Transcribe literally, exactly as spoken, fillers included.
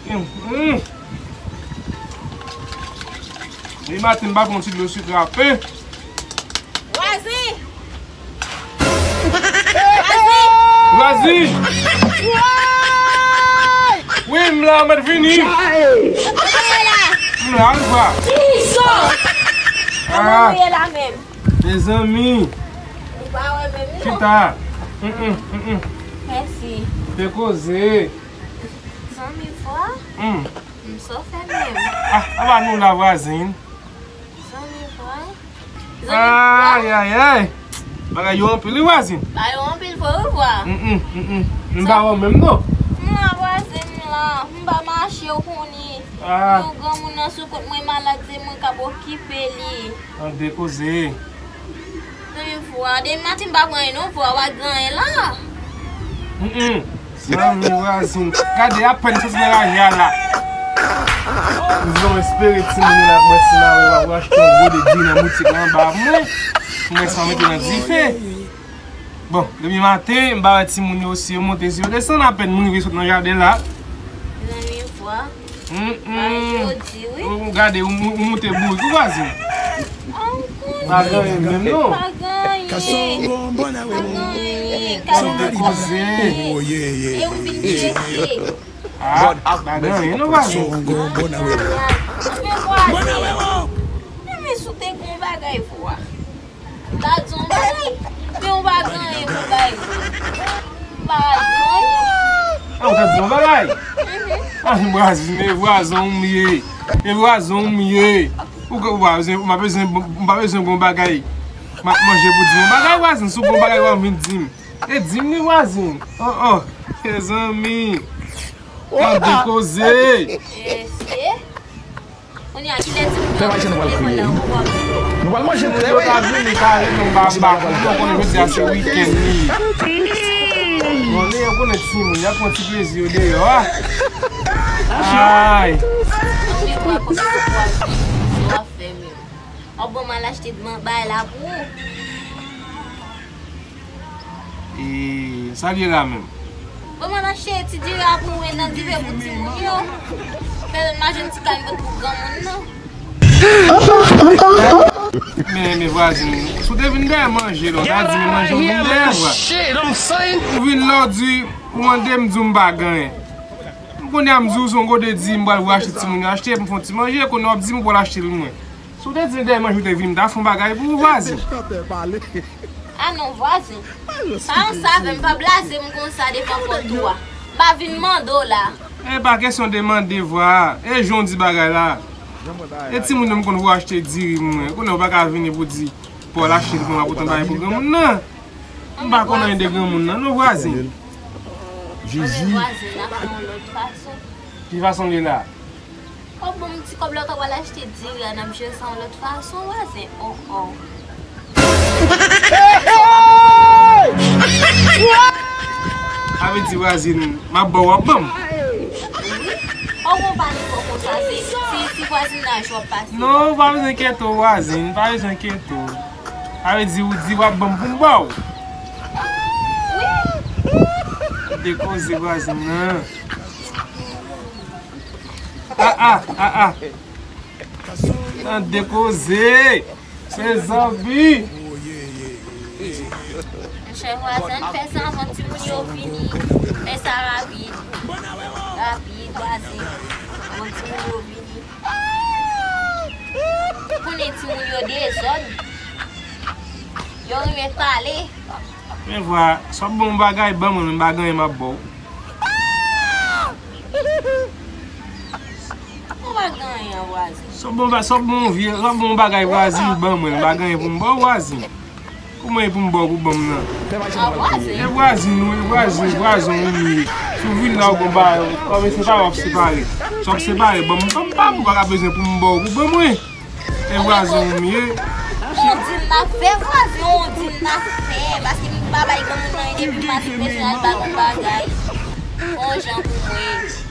Mm, mm. Depi maten m pa pran ti dlo sikre a pen. Vwazen! Vwazen! Vwazen! Wi, m la, m mèt vini. Kote w ye la? M la, m la. Kòman w ye la menm? Mezanmi. Ou pa wè menm non. Chita. Mm, mm, mm, mm. Mèsi. Te koze. Zanmi vwa? Mm. M sa w fè menm? Ah, aba nou la vwazen. Zanmi vwa? Zanmi vwa? Ay, ay, ay. Bagay yo anpil wi vwazen. Bagay yo anpil vre wi vwa. Mm, mm, mm, mm. M pa wè w menm non. M la vwazen m la. M pa mache w konnen. Ah. Yon granmoun nan sou kont mwen malad se mwen k ap okipe li. Tande koze. Zanmi vwa, depi maten m pa pran anyen non vwa, w a gen anyen la. Mm, mm. Zanmi vwazen. Gade apèn soti nan raje a la. M vle espere timoun yo la mwen si mare w ap achte yon gode diri nan boutik la anba mwen. Mwen sa mete nan dife. Bon, depi maten, m pa wè timoun yo si yo monte, si yo desann, apèn m rive sot nan jaden la. Zanmi vwa. Mm, mm. Bagay yo di wi. Ou gade, ou, ou, ou moute bourik, ou vwazen. Ah, ou konnen. Pa gen anyen menm non. Pa gen anyen. Pa gen anyen. Tande koze. E ou vin cheke. Ah, pa gen anyen non vwazen. Men vwazen. Men, men si w te gen yon bagay vwa. M ta di w yon bagay, men w pa gen anyen pou bay mwen. M pa di w anyen. Ah, ou ta di yon bagay? Mhm. Ah, vwazen, e vwazen w m ye. E vwazen w m ye. Ou ka, ou pa bezwen, ou pa bezwen, ou pa bezwen gon bagay. M ap manje pou di yon bagay, vwazen. Si w gon bagay, w ap vin di m. E di m li, vwazen. Oh, oh. Mezanmi. Tande koze. Mesye. Kounye a, kilè timoun yo ap sot lekòl la, ou konprann? Nou pral manje tè, wi. Yo ta vini kare nou ba ba. Yo konnen jodi a se wikenn li ye. Bon, yo konnen timoun, y ap pran ti plezi yo deyò a. Ay. Zanmi vwa, kòman w ap fè menm? W ap ban m al achte bagay la pou ou? E sa l ye la menm? Ban m al achte ti diri a pou mwen nan dife pou timoun yo. Fè l mache ti kay vant pou granmoun nan. Men, men vwazen, si w te vin dèyè manje la, w ta di men manje w vin dèyè vwa. Ou vin la w di, ou mande m di w m pa gen anyen. M konnen a m di w se yon gode diri m pral voye achte timoun yo achte, m fè yon ti manje, konnen w ap di m ou pral achte l mwen. Si w te di m dèyè manje ou te vin, m ta fè yon bagay pou ou vwazen. A non, vwazen. Pa ansanm avè m, pa blaze m konsa devan pòt ou a. M pa vin mande w la. E pa kesyon de mande vwa. E jan w di bagay la. E timoun yo m konn voye achte diri mwen. Kounye a ou pa ka vini pou di pou al achte l pou mwen, pou tan bagay pou granmoun nan. M pa konn anyen de granmoun nan, non vwazen. Jezi. Vwazen, n ap fè yon lòt fason. Ki fason l ye la? Kòb bon, m ti kòb la, w ta pral achte diri a, n ap jere sa yon lòt fason, vwazen. Oh, oh. Sa vle di, vwazen, m ap ba w, w ap ban m. Wi. Kòman w pale fò konsa, se, se, se vwazinaj w ap pase. Non, ou pa bezwen enkyete w, vwazen, pa bezwen enkyete w. Sa vle di, ou di w ap ban m pou m ba w. Wi. Ou te koze vwazen nan. Ah, ah, ah, ah. Tande koze. Se zanmi. Monchè vwazen, fè sa anvan timoun yo vini. Fè sa rapid. Rapid, vwazen. Anvan timoun yo vini. Ou konnen timoun yo dezòd. Yo renmen pale. Men vwa, si w ap ban m yon bagay, ban mwen, men m pa gen anyen m ap ba w. Ou pa gen anyen, vwazen. Si w ap ban m ba-, si w ap ban m yon vye, si w ap ban m yon bagay, vwazen, ban mwen, m pa gen anyen pou m ba w, vwazen. Kòman e pou m ba w pou ban m nan? A vwazen. E vwazen ou, e vwazen, vwazen ou m ye. Si w vin la, ou gon bagay, kòm se pa w ap separe. Si w ap separe, ban m, ban m pa, ou pa ka bezwen pou m ba w pou ban mwen. E vwazen ou m ye. Ou di m n ap fè, vwazen, ou di m n ap fè. Paske m pa bay granmoun nan anyen depi maten, m bezwen al ba l yon bagay. Yon jan pou mwen.